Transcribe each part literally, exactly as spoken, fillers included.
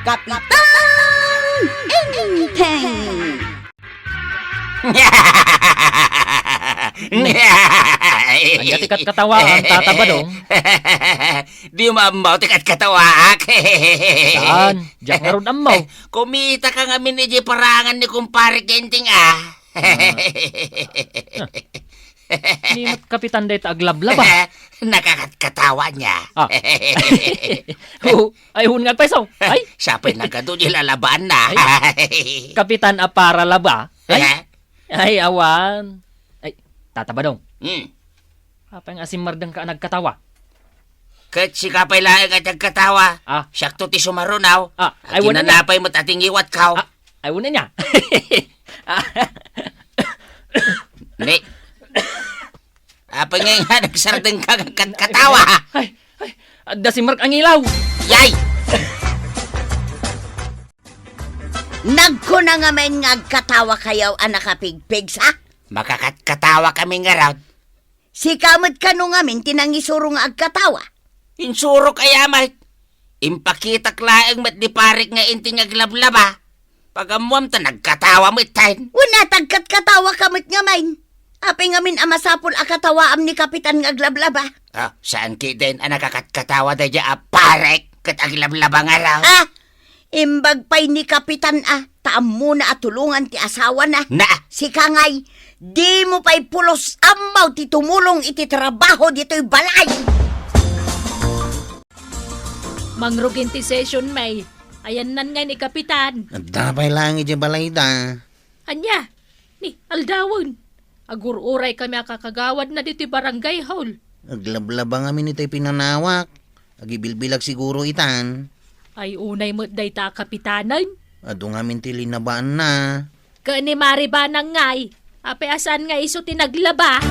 Kapitan Enteng! Ania ti katkatawaam, Tata Badong? Di mo ammo ti katkatawaak. Saan? Diak ngarud ammo. Kumitaka ngamin idiay parangan ni Kumpare Enteng, ah. Ah. Ni met Kapitan dayta aglablaba. Nakakatkatawa ania. Ah. Oo, ay, un nga agpayso. Ay. Siya pay nagadu di lalabaanna. Ay. Kapitan a para laba. Ay. Eh? Ay, awan. Ay, Tata Badong. Hmm. Apay nga asimmardengka a nagkatawa? Ket sika pay laeng a nagkatawa. Ah. Siakto ti sumarunaw. Ah, ay, wala niya. Kinanapay met a tingiwatkaw. Ah, ay, wala niya. Ni. Apay nga nga nagsardengka nga agkatkatawa? Ay, ay, adda si Mark Angilaw. Yay! Nagkuna ngamin nga agkatawakayo a nakapigpigsa? Makakatkatawa kami ngarud. Sika met kano ngamin ti nangisuro nga agkatawa? Insurok aya met. Impakitak laeng met ni Pare nga Enteng nga aglablaba. Pagammuam ta nagkatawa metten. Wen a, nagkatkatawa ka met ngamin. Apay ngamin a masapul a katawaam ni Kapitan nga aglablaba? Ah, saan ketdin a nagkatkatawa daydiay a Pare ket aglablaba ngarud? Ah, imbag pay ni Kapitan a, ta ammona a tulongan ti asawana. Na! Sika ngay, dimo pay pulos ammo ti tumulong iti trabaho ditoy balay. Mangrugin ti session, May. Ayannan ngay ni Kapitan. Adda pay laeng idiay balayda. Ania? Ni, aldawen. Agur-uray kami a kakagawadna ditoy barangay hall. Aglablaba ngamin itay pinanawak. Agibilbilag siguro itan. Ay, unay met dayta a kapitanen. Adu ngamin ti linabaanna. Ken ni Mari Banang ngay, apay a saan nga isu ti naglaba?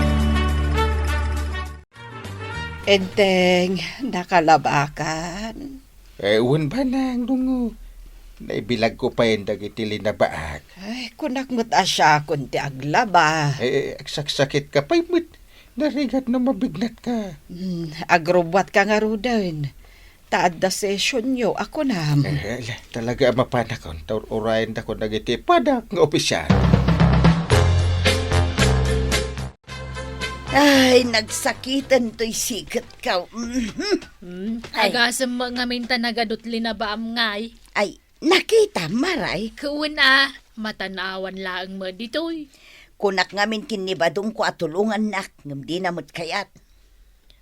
Enteng, nakalabakan? Eh, wen, Banang, dungo. Naibilagko payen dagiti linabaak. Ay, kunak met a siakon ti aglaba. Eh, agsaksakitka pay met. Narigat no mabignatka. Hmm, agrubbuatka ngaruden. Ta adda sessionyo a kunam. Eh, ala, talaga a mapanakon, ta ur-urayendakon dagiti padak nga opisyal. Ay, nagsakiten toy siketko. Mhm. Hmm, ay. Agasem met ngamin ta nagadu ti linabaam ngay. Ay, nakitam, Maray? Wen a, matan-awan laeng met ditoy. Kunak ngamin ken ni Badongko a tulongannak, ngem dina met kayat.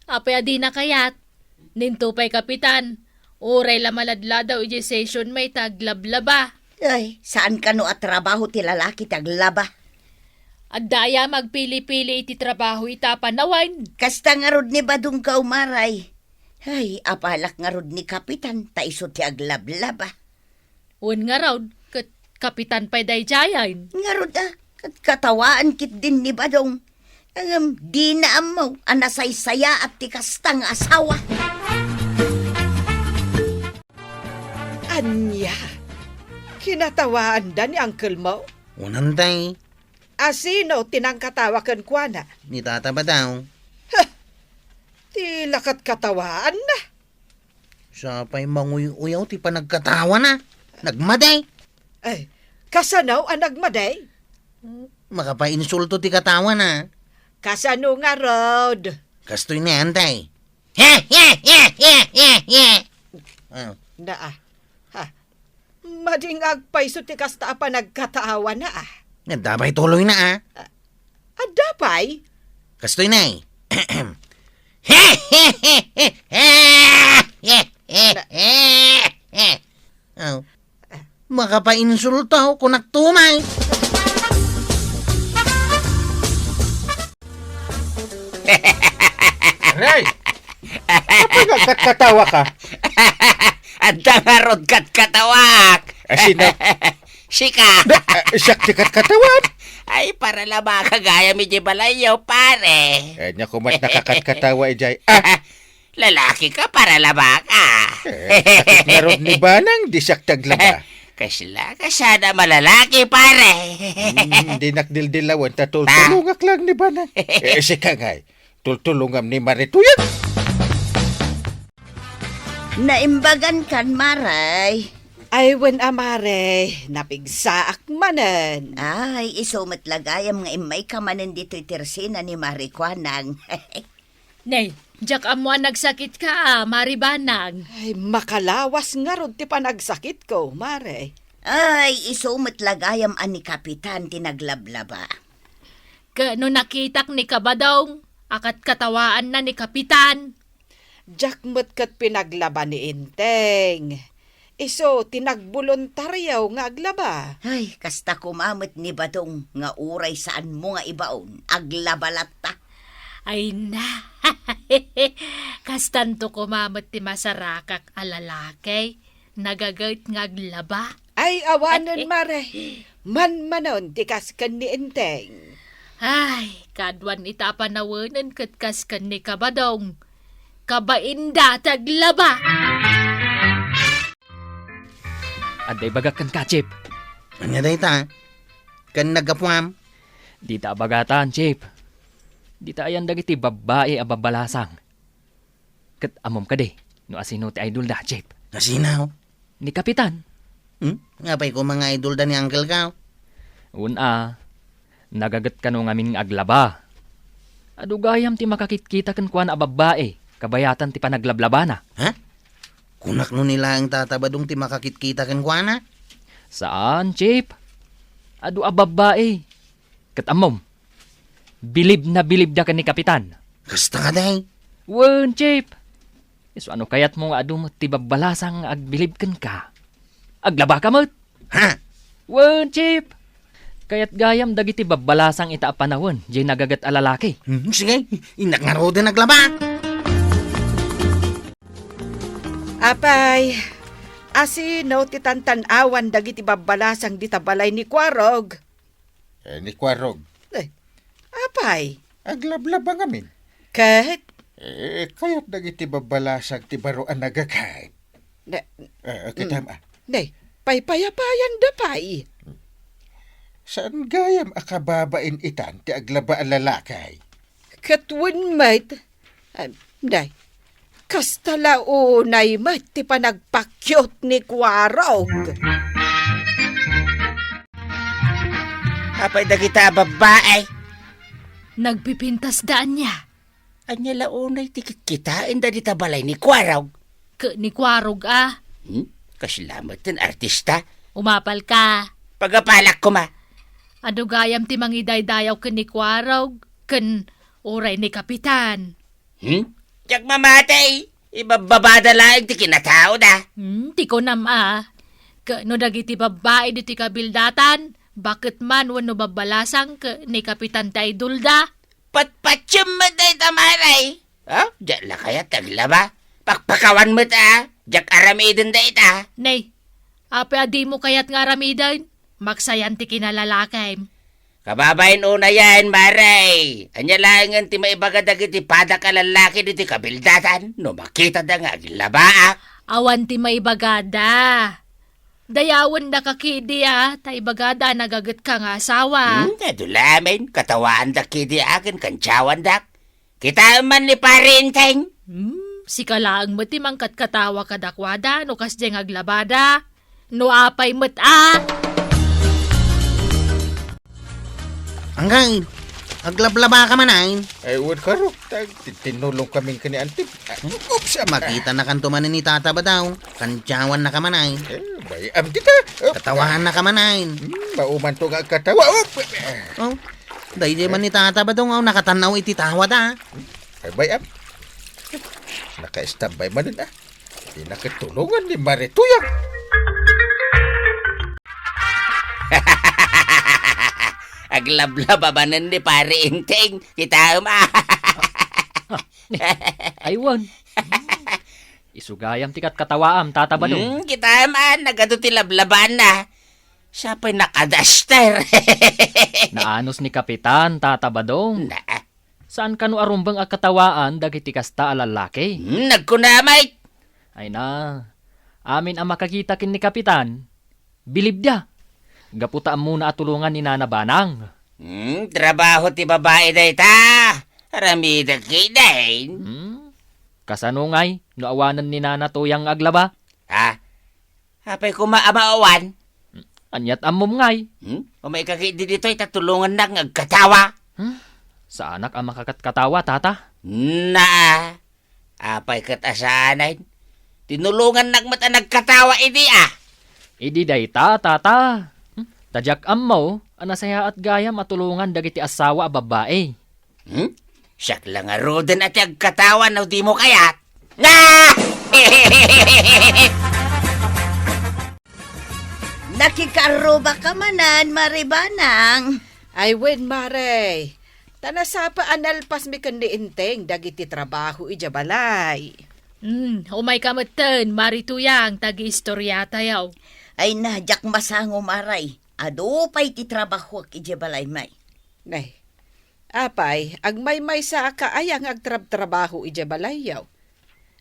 Apay a dina kayat? Ninto pay, Kapitan, uray la maladladaw idiay session, May, ta aglablaba. Ay, saan kano a trabaho ti lalaki ti aglaba? Adda aya nga agpili-pili iti trabaho ita a panawen? Kasta ngarud ni Badongko, Maray. Ay, apalak ngarud ni Kapitan, ta isu ti aglablaba. Wen ngarud, ket Kapitan pay daydiayen. Ngarud a, ket katawaan ketdin ni Badong. Ngem dina ammo a nasaysayaat ti kasta nga asawa. Ania? Kinatawaanda ni uncle mo? Wen, Tay. A sino ti nangkatawa kenkuana? Ni Tata Badong. Huh! Ti la ket katawaanna. Sa pay manguy-uyaw ti panagkatawana. Nagmadi. Ay, kasano a nagmadi? Makapainsulto ti katawana. Kasano ngarud? Kastoy ni Antay. He, he, he, he, he, he. Ah. Naa. Ha. Madingag pay isu ti kasta a panagkatawana, ah. Adda pay tuloyna, ah. Ah, adda pay? Kastoy na, eh. Oh. Makapainsulto, kunak tumay. Aray! Apay nga agkatkatawa ka? Adda ngarud katkatawaak. Ah, sino? Sika. Da, ah, siak ti katkatawaam? Ay, para la makagayam iti balayyo, pare. Eh, nia koma ti nakakatkatawa idiay. Ah! Lalaki ka para labaka. Eh, sakit ngarud ni Banang, di siak ti aglaba. Kasla, kasada malalaki, pare. Hmm, dinak dildilawen ta tultulongak laeng ni Banang. Eh, sika ngay, tultulongam ni Marituyag. Naimbagan kan, Maray. Ay, wen a, mare, napigsaak manen. Ay, isu met la gayam nga immayka manen ditoy tersena ni Mare Kuanang. Nay, diak ammo a nagsakitka, a, Mare Banang. Ay, makalawas ngarud ti panagsakitko, mare. Ay, isu met la gayam a ni Kapitan ti naglablaba. Ket no nakitak ni Kabadong, a katkatawaanna ni Kapitan. Diak met ket pinaglaba ni Enteng. Isu ti nagboluntario nga aglaba. Ay, kasta koma met ni Badong nga uray saanmo nga ibaon, aglaba latta. Ay na, kastanto koma met ti masarakak a lalaki, nagaget nga aglaba. Ay, awanen, mare. Manmanon ti kas ken ni Enteng. Ay, kaduan ita a panawenen ket kas ken ni Kabadong. Kabainda ti aglaba. Adda ibagak kenka, Chief. Ania dayta? Ken naggapuam? Dita abagatan, Chief. Dita ayan dagiti babbai a babbalasang. Ket ammom kadi no asino ti idolda, Chief? Asino? Ni Kapitan. Hmm? Apay koma nga idolda ni Uncle Kao? Wen a, nagaget kano ngamin nga aglaba. Adu gayam ti makakitkita kenkuana a babbai, kabayatan ti panaglablabana. Ha? Kunak no ni laeng Tata Badong ti makakitkita kenkuana? Saan, Chief. Adu a babbai. Ket ammom, bilib na bilibda ken ni Kapitan. Kasta kadi? Wen, Chief. Isu a no kayatmo nga adu met ti babbalasang nga agbilib kenka, aglabaka met. Ha? Wen, Chief. Kayat gayam dagiti babbalasang ita a panawen, diay nagaget a lalaki. Hmm, sige, innak ngaruden aglaba. Apay, asino ti tantan-awan dagiti babbalasang dita balay ni Kuarog? Eh, ni Kuarog. Eh, apay? Aglablaba ngamin. Ket? Eh, kayat dagiti babbalasang ti baro a nagaget. Ne-, Eh, kitam, mm. Ah. Ne, paypayapayanda pay. Saan gayam a kababain itan ti aglaba a lalaki? Ket wen met, ah, ne, kasta la unay met ti panagpakyot ni Kuarog. Apay dagita a babbai? Nagpipintasda ania? Ania la unay ti kitkitaenda dita balay ni Kuarog? Ket ni Kuarog a. Hmm? Kasla met ti artista? Umapalka. Pagapalak koma. Adu gayam ti mangidaydayaw ken ni Kuarog, ken uray ni Kapitan. Hmm? Diak mamati. Ibabbabada laeng ti kinataoda. Hmm, ti kunam a. Ket no dagiti babbai ditoy kabildatan, baket man wenno babbalasang ket ni Kapitan ti idolda. Patpatiem met dayta, mare. Ha? Diak la kayat ti aglaba. Pakpakawan met a. Diak aramiden dayta. Nay, apay a dimo kayat nga aramiden? Maksayan ti kinalalakem. Kababain unayen, mare. Ania laengen ti maibaga dagiti padak a lallaki ditoy kabildatan no makitada nga aglabaak? Awan ti maibagada. Dayawendaka kidi a, ta ibagada a nagagetka nga asawa. Hmm, adu lamen, katawaandak kidi a ken kandiawandak. Kitaem man ni Pare Enteng. Hmm, sika laeng met ti mangkatkatawa kadakuada no kasdiay nga aglabada. No apay met a. Anggaid, aglablabaka manen. Ay, wen karo, tag, ti-, tinulong kami ken ni Auntie. Ah, oops, ama. Makitanakanto manen ni Tata Badong. Kandiawannaka manen. Eh, bay-am dita. Oh. Katawaannaka manen. Hmm, maumanto nga agkatawa. Oh, oh. Daydiay man ni Tata Badong, oh, nakatannaw iti tawada. Ay, bay-am. Naka-standby manen, ah. Di nakatulongan ni Mare Tuyang. Aglablaba manen ni Pare Enteng. Kitaem, ah. Ay, wen. Isu gayam ti katkatawaam, Tata Badong. Hmm, kitaem, ah, nagadu ti lablabaanna. Siya pay nakadaster. Naanus ni Kapitan, Tata Badong. Na. Saan kano a rumbeng a katawaan dagiti kasta a lallaki? Hmm, nagkuna met. Ay na, amin a makakita ken ni Kapitan, bilibda. Gapu ta ammona a tulongan ni Nana Banang. Hmm, trabaho ti babai dayta. Aramidek kiden. Hmm? Kasano ngay no awanen ni Nana Tuyang nga aglaba? Ha? Apay koma a maawan? Ania't ammom ngay? Hmm? Umayka ketdi ditoy ta tulongannak nga agkatawa. Hmm? Saanak a makakatkatawa, tata? Naa, apay ket a saanen? Tinulongannak met a nagkatawa idi, a. Idi dayta, tata. Hmm? Ta diak ammo a nasayaat gayam a tulongan dagiti asawa a babbai. Hmm? Siak la ngaruden a ti agkatawa no dimo kayat. Ah! Nakikarrubak ka manen, Mare Banang. Ay wen, Mare. Ta nasapa a nalpasmi ken ni Enteng dagiti trabaho idiay balay. Hmm, umayka metten, Mare Tuyang, ta agiistoriatayo. Ay na, diak masango, Mare. Adu pay ti trabahoek idiay balay, May. Nay, apay, agmaymaysaak aya nga agtrabtrabaho idiay balayyo?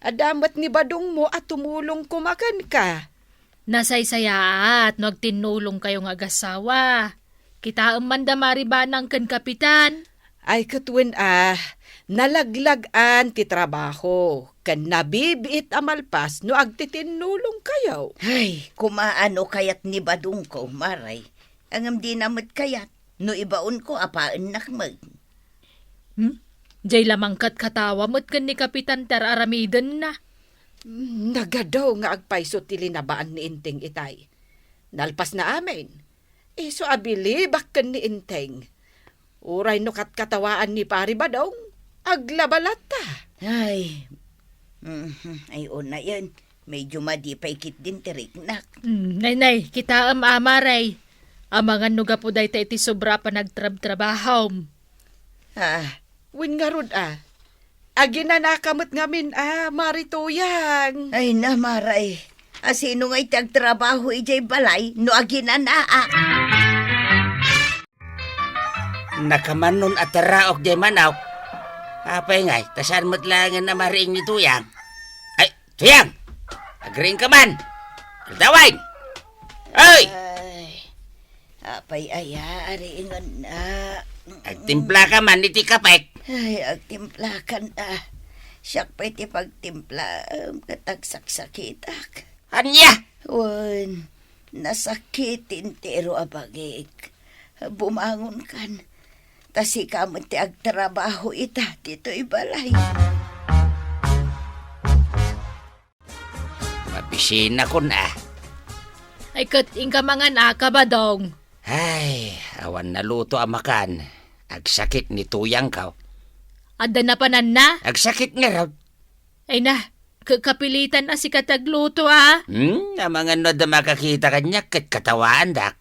Adda met ni badongmo a tumulong koma kenka. Nasaysayaat no agtinnulongkayo nga agasawa. Kitaem man da Mare Banang ken Kapitan. Ay, ket wen a, nalaglag-an ti trabaho, ken nabibiit a malpas no agtitinnulongkayo. Ay, kumaano kayat ni badongko, Mare? Ngem dina met kayat. No ibaonko, apaennak met. Hmm? Diay la mangkatkatawa met ken ni Kapitan ti ar-aramidenna. Hmm, nagadu nga agpayso ti linabaan ni Enteng itay. Nalpasna amin. Isu a bilibak ken ni Enteng. Uray no katkatawaan ni Pari Badong, aglaba latta. Ay. Mhm. Ay, unayen. Medyo madi pay ketdin ti riknak. Hmm, nay, nay, kitaem a, Mare. Amangan no gapu dayta iti sobra a panagtrabtrabahom. Ah, wen ngarud a. Aginanaka met ngamin a, Mare Tuyang. Ay na, Mare. A, sino ngay ti agtrabaho idiay balay no aginanaak? Nakamannon a taraok diay manok. Apay ngay, ta saan met laengen a mariing ni Tuyang? Ay, Tuyang! Agriingka man! Aldawen! Ay! Ay, apay aya, ariinganna? Agtimplaka man iti kapek. Ay, agtimplakan a. Siak pay ti pagtimplaem ket agsaksakitak. Ania? Wen, nasakit ti entero a bagik. Bumangonkan. Ta sika met ti agtrabaho ita ditoy balay. Mabisinakon a. Ay, ket inka mangan a, Kabadong. Ay, awan naluto a makan. Agsakit ni Tuyangko. Adda napananna? Agsakit ngarud. Ay na, ka-, kapilitan a sika ti agluto a. Hmm, amangan no adda makakita kaniak ket katawaandak.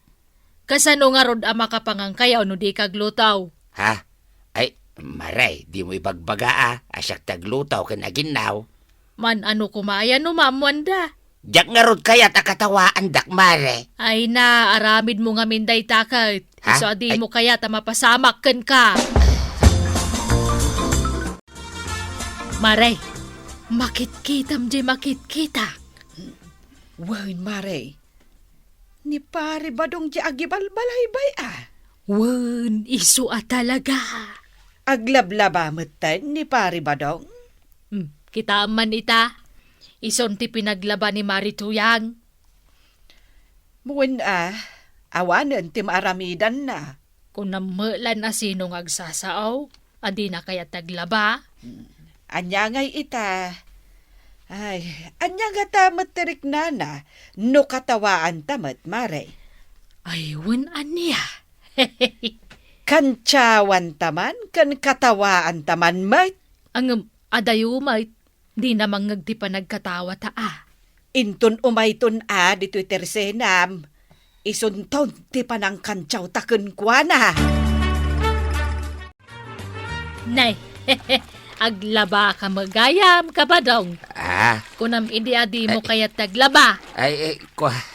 Kasano ngarud a makapangankayo no dika agluto? Ha? Ay, Mare, dimo ibagbaga a, a siak ti agluto ken aginnaw. Man-ano koma aya no maammoanda? Diak ngarud kayat a katawaandak, Mare. Ay na, aramidmo ngamin dayta ket. Ha? Isu a dimo kayat a mapasamak kenka. Mare, makitkitam diay makitkitak. Wen, Mare, ni Pari Badong diay agibalbalaybay a. Wen, isu a talaga. Aglablaba metten ni Pari Badong? Hmm, kitaem man ita. Isun ti pinaglaba ni Mare Tuyang. Wen a, awanen ti maaramidanna. Kunam met lan a sino nga agsasao, a dina kayat aglaba. Hmm. Ania ngay ita? Ay, ania ngata met ti riknana no katawaanta met, Mare? Ay, wen ania? Kantiawanta man ken katawaanta man met. Ngem, adayo met. Dina mangngeg ti panagkatawata a. Inton umayton a ditoy tersenam, isunton ti panangkantiawta kenkuana. Nay, aglabaka met gayam, Kabadong. Ah. Kunam idi a dimo kayat ti aglaba. Ay, eh, kua-,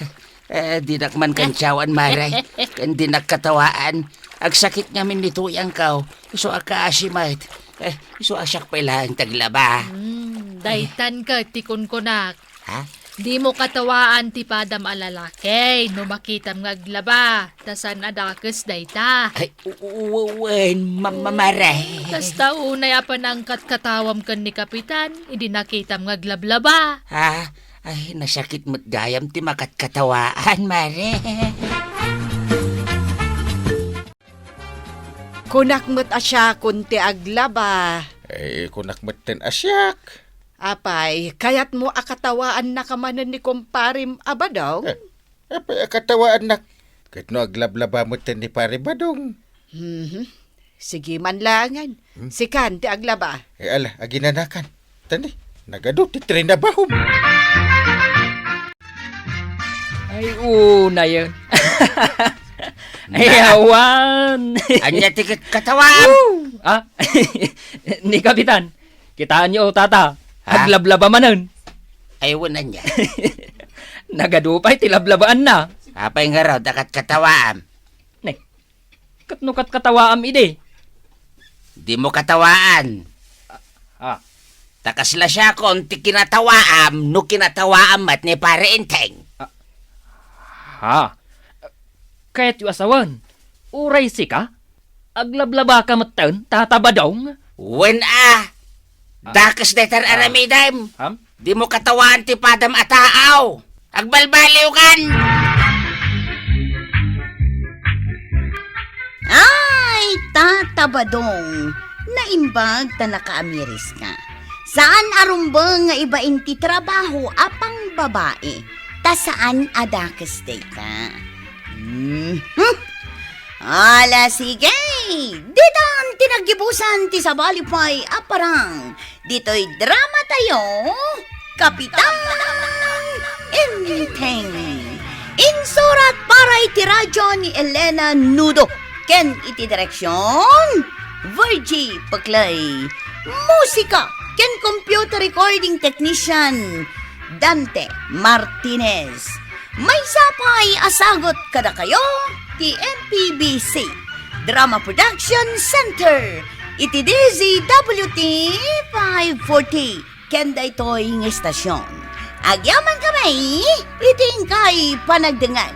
Eh, dinak man kantiawan, Mare. Ken dinak katawaan. Agsakit ngamin ni Tuyangko. Isu a kaasi met. Eh, isu a siak pay laeng ti aglaba. Hmm, daytan ket ti kunkunak. Ha? Dimo katawaan ti padam a lalaki no makitam nga aglaba. Ta saan a dakes dayta. Ay, u-, u-, wen, ma-, ma-, Mare. Hmm, kasta unay a panangkatkatawam ken ni Kapitan, idi nakitam nga aglablaba. Ha? Ay, nasakit met gayam ti makatkatawaan, Mare. Kunak met a siakon ti aglaba. Eh, kunak metten a siak. Apay, kayatmo a katawaannaka manen ni kumparem a Badong? Eh, apay a katawaannak? Ket no aglablaba metten ni Pare Badong. Mhm. Sige man langen. Hmm. Sikan ti aglaba. Eh, ala, aginanakan. Tani, nagadu ti trinabahom. Ay, unayen. Ay, awan. Ania ti ket katawaam? Woo! Ah? Ni Kapitan, kitaenyo, tata. Ha? Aglablaba manen. Ay, wen ania. Nagadu pay ti lablabaanna. Apay ngarud a katkatawaam? Ne, ket no katkatawaam idi? Dimo katawaan. Ah. Ta kasla siakon ti kinatawaam no kinatawaam met ni Pare Enteng. Ah. Ha? Kayatyo a sawen, uray sika? Aglablabaka metten, Tata Badong? Wen a. Ah. Dakes dayta aramidem. Ham? Dimo katawaan ti padam a taaw. Agbalbaliwkan! Ay, Tata Badong, naimbag ta nakaamiriska. Saan a rumbeng nga ibain ti trabaho a pangbabai, ta saan a dakes dayta. Mhm. Ala, sige! Ditan ti naggibusan ti sabali pay a parang ditoy drama tayo, Kapitan Enteng. Insurat para iti radyo ni Elena Nudo ken iti direksyon, Virgie Peclay. Musika ken computer recording technician, Dante Martinez. Maysa pay a sagut kadakayo ti M P B C Drama Production Center iti D Z W T five forty ken daytoy nga istasyon. Agyamankami iti inkay panagdengngeg.